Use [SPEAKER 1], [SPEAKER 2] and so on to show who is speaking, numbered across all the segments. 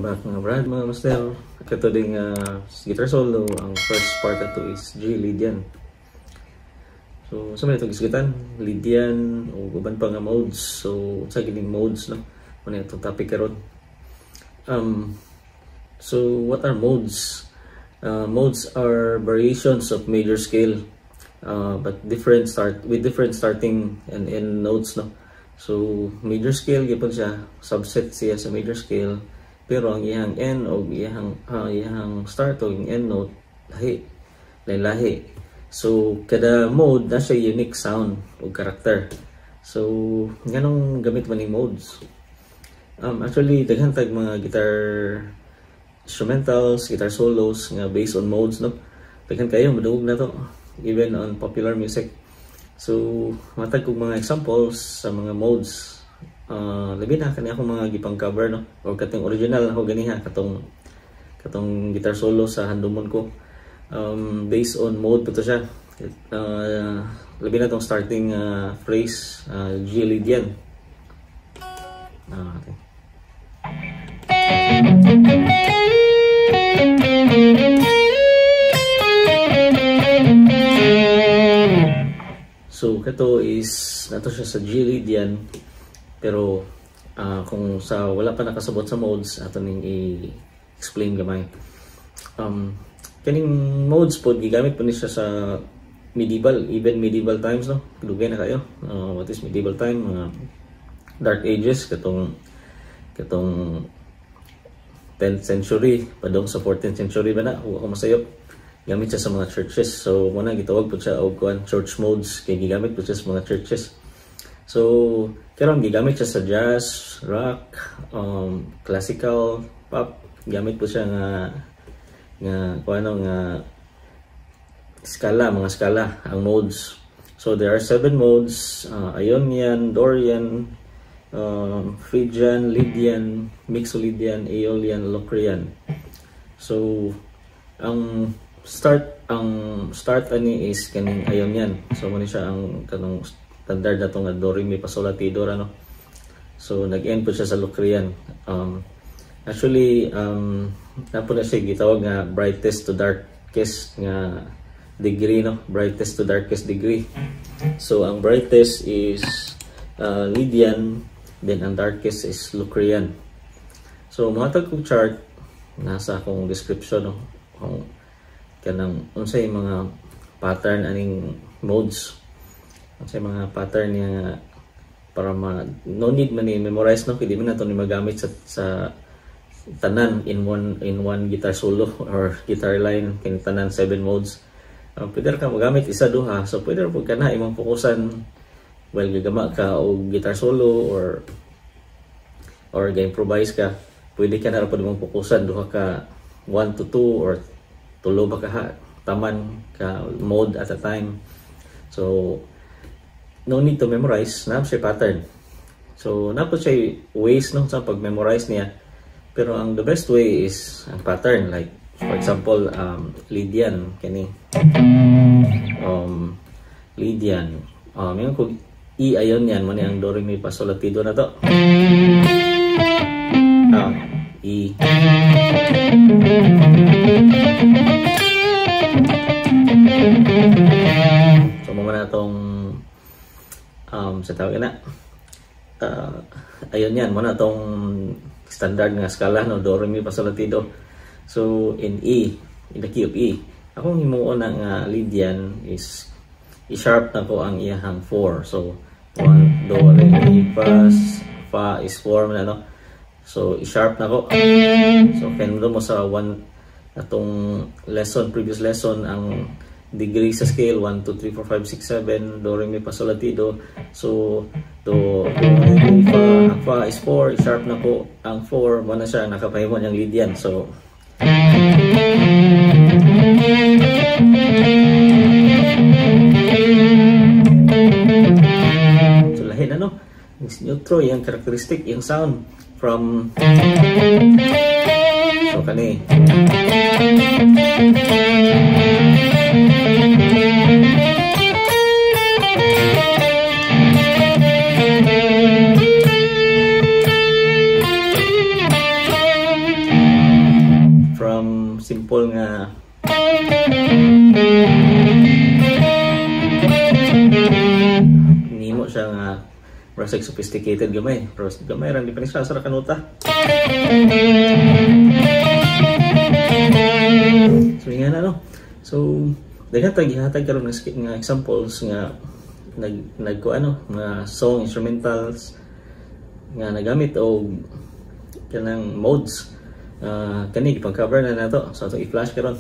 [SPEAKER 1] Welcome back, mga brad, mga master. Kato ding guitar solo, ang first part ato is G Lydian. So, sa man itong gisgutan, Lydian o uban pa nga modes. So, sa gining modes, no? Muna itong topic karon. So, what are modes? Modes are variations of major scale, but different start with different starting and end notes, no? So, major scale gyapon siya, subset siya sa major scale, pero ang iyang end o iyang start o iyang end note lahi, lahi. So, kada mode na siya unique sound o character. So, nganong gamit man ni modes? Actually, daghan tag mga guitar instrumentals, guitar solos nga based on modes, no? Daghan kayo madungog na to, even on popular music. So, matag kog mga examples sa mga modes. Labi na kani akong mga gipang cover, no? O katong original ako ganiha, katong guitar solo sa Handumon ko. Based on mode pa to siya. Labi na tong starting phrase, G Lydian. Okay. So kato is nato siya sa G Lydian, pero kung sa wala pa nakasabot sa modes, ato ning i-explain gamay. Kaning modes pod gigamit po ni siya sa medieval, even medieval times, no? Dugay na kayo. What is medieval time? Dark Ages, katong 10th century padong sa 14th century ba na, ako masayop. Gamit siya sa mga churches. So muna gitawag po siya og kuan, church modes, kay gigamit po siya sa mga churches. So karon gigamit siya sa jazz, rock, classical, pop, gamit po siya nga kuano nga skala, mga skala ang modes. So there are 7 modes: Ionian, Dorian, Phrygian, Lydian, Mixolydian, Aeolian, Locrian. So ang start ani is kaning Ionian. So mo ni siya ang kanong standard na tong do re mi fa sol la ti do, ano. So nag-end po siya sa Locrian. Actually, napo na siya gitawag nga brightest to darkest nga degree, no? Brightest to darkest degree. So ang brightest is Lydian, then ang darkest is Locrian. So mohatag kog chart nasa akong description, no, kung kanang unsay mga pattern aning modes, unsay mga pattern niya para ma no need man ni memorize, no, kay di man nato ni magamit sa tanan in one guitar solo or guitar line kini tanan 7 modes. Pwede ra ka magamit isa duha, so pwede ra pud kana imong fokusan while gagama ka og guitar solo or ga-improvise ka. Pwede ka na ra pud imong fokusan duha ka, 1 to 2 or tulo ba ka taman ka mode at a time. So no need to memorize na siya pattern. So na po siya ways, no, sa pag-memorize niya, pero ang the best way is ang pattern. Like for example, Lydian kani, Lydian, yung kung E Ionian mo ni ang do re mi fa sol la ti do na to, E. So mo na tong sa tawag na Ionian mo na tong standard nga skala, no, do re mi fa sol la ti do. So in E, in the key of E, akong himuon na nga Lydian is i-sharp na ko ang iyahang 4. So 1 do re mi fa, fa is 4 na, no? So i-sharp na ko. So kaya mo sa one atong lesson, previous lesson, ang degree sa scale 1 2 3 4 5 6 7, do re mi fa sol la ti do. So do re mi fa, ang fa is 4, i-sharp na ko ang 4, mo na siya nakapahimo niyang Lydian. So lahi na, no? Neutro yung characteristic, yung sound from, so kani Murag sophisticated gamay, pero gamay ra di pa ni siya sa kanuta. So nga na, no. So daghan tag gihatag karon nga examples nga nag nagko ano nga song instrumentals nga nagamit og kanang modes. Kani gipang-cover na nato, so atong i-flash karon.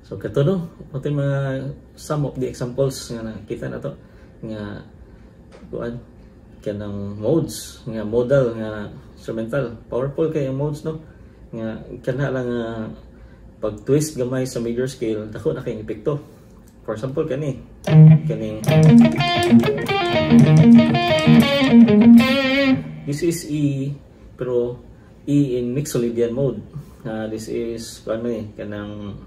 [SPEAKER 1] So kato no, ito yung mga some of the examples nga nakita na to nga kuan kanang modes nga modal nga instrumental. Powerful kay ang modes, no, nga kana lang nga pag twist gamay sa major scale dako na kay epekto. For example kani kaning this is E, pero E in Mixolydian mode. This is kuan man kanang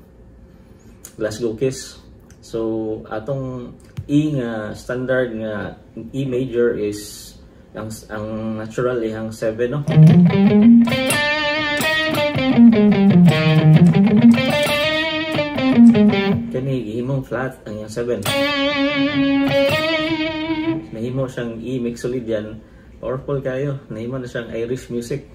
[SPEAKER 1] Glasgow Kiss. So atong E nga standard nga E major is ang natural ihang 7, no. Kani gihimong flat ang iyang 7. Nahimo siyang E Mixolydian. Powerful kayo. Nahimo na siyang Irish music.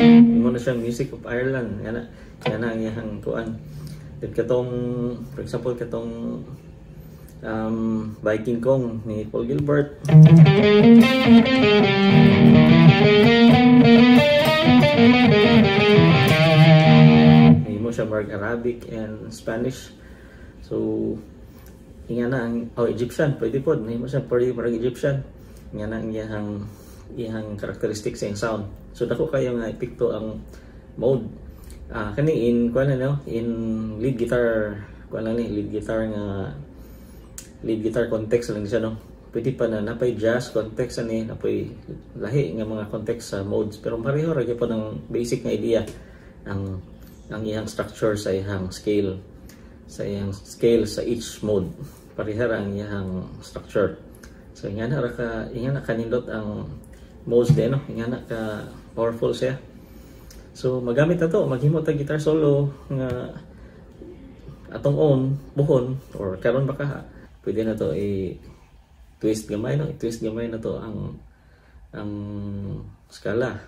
[SPEAKER 1] Nahimo na siyang music of Ireland. Yana ang iyang kuan. Then katong, for example, katong Viking Kong ni Paul Gilbert. Nahimo siya marg Arabic and Spanish. So nga na ang Egyptian, pwede po. Nahimo siya pwede marag Egyptian. Nga na ang iyang characteristics sa iyang sound. So dako kayo nga epekto ang mode. Kani in kuan na, no, in lead guitar kuan lang ni lead guitar nga lead guitar context lang siya, no. Pwede pa na napay jazz context ani, napay lahi nga mga context sa modes, pero pareho ra gyud ang basic nga idea ang iyang structure sa iyang scale, sa each mode. Pareha ra ang iyang structure. So ingana ra ka, ingana kanindot ang modes din, no. Ingana ka powerful siya. So magamit na to, maghimo ta guitar solo nga atong own buhon or karon ba ka, pwede na to i twist gamay, no, i-twist gamay na to ang skala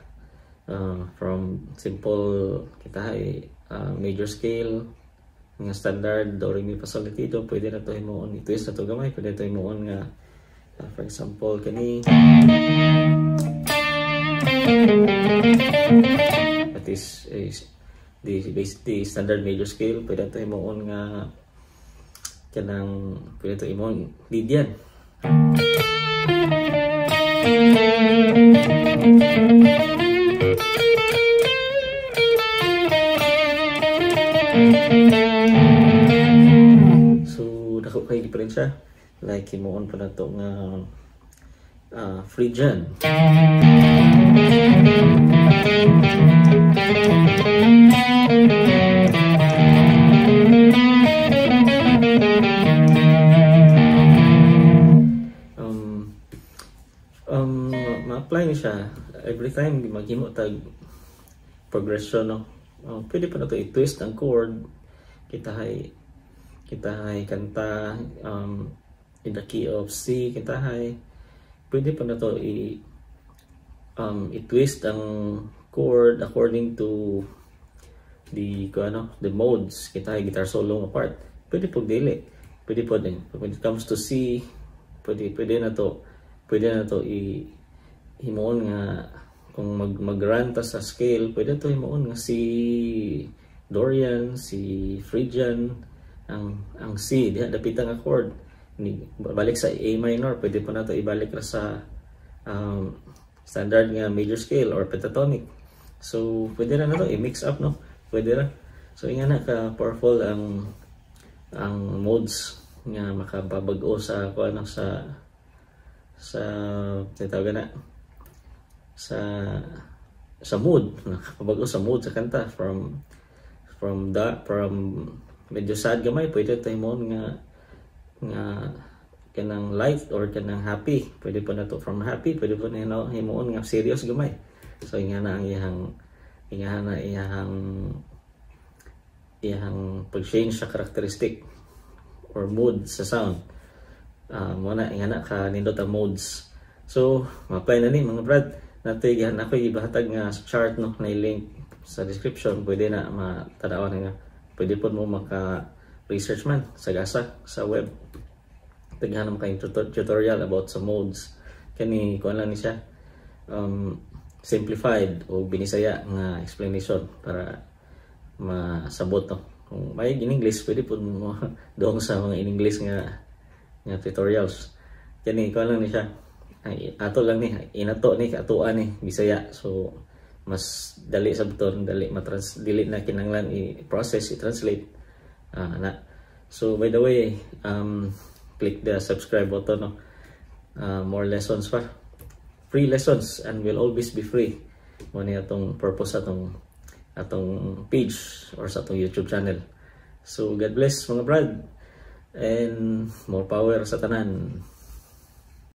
[SPEAKER 1] from simple kita ay major scale nga standard do re mi fa sol la ti do, pwede na to himuon i-twist na to gamay, pwede to himuon nga for example kani. That is the standard major scale. Pwede to himuon nga kanang pwede to himuon Lydian. So dako kay diferensya. Like himuon pa na to nga Phrygian. siya every time maghimo tag progression, no? Oh, pwede pa nato i-twist ang chord. Kita hay kanta in the key of C, kita hay pwede pa nato i i-twist ang chord according to the ko ano, the modes. Kita hay guitar solo nga part, pwede po dili, pwede po din. When it comes to C, pwede na to i himuon nga kung mag-run ta sa scale, pwede to himuon nga C Dorian, C Phrygian ang C diha dapita nga chord. Ni balik sa A minor, pwede pa nato ibalik ra sa standard nga major scale or pentatonic. So pwede na nato i-mix up, no? Pwede ra. So inga na ka powerful ang modes nga makababag-o sa kuan, sa tawag na sa mood, nakapabag-o sa mood sa kanta from medyo sad gamay, pwede tayo mo nga kanang light or kanang happy. Pwede pa nato from happy, pwede pa na himuon nga serious gamay. So inga na ang iyahang pag-change sa characteristic or mood sa sound. Mo na inga na ka nindot ang modes. So ma-apply na ni, mga brad. Natoy gihan ako ibahatag nga chart, no, na link sa description. Pwede na matanawan nga, pwede po mo maka research man sa gasa sa web. Daghan naman kayong tutorial about sa modes. Kani kuan lang ni siya, simplified o binisaya nga explanation para masabot, no? Kung may in English, pwede po mo doon sa mga in English nga tutorials. Kani kuan lang ni siya. Ay, ato lang ni inato ni atoan ni Bisaya, so mas dali sa buton, dali matrans, dili na kinahanglan i-process, i-translate na. So by the way, click the subscribe button, no? More lessons pa, free lessons, and will always be free. Mo ni atong purpose atong page or sa atong YouTube channel. So God bless, mga brad, and more power sa tanan.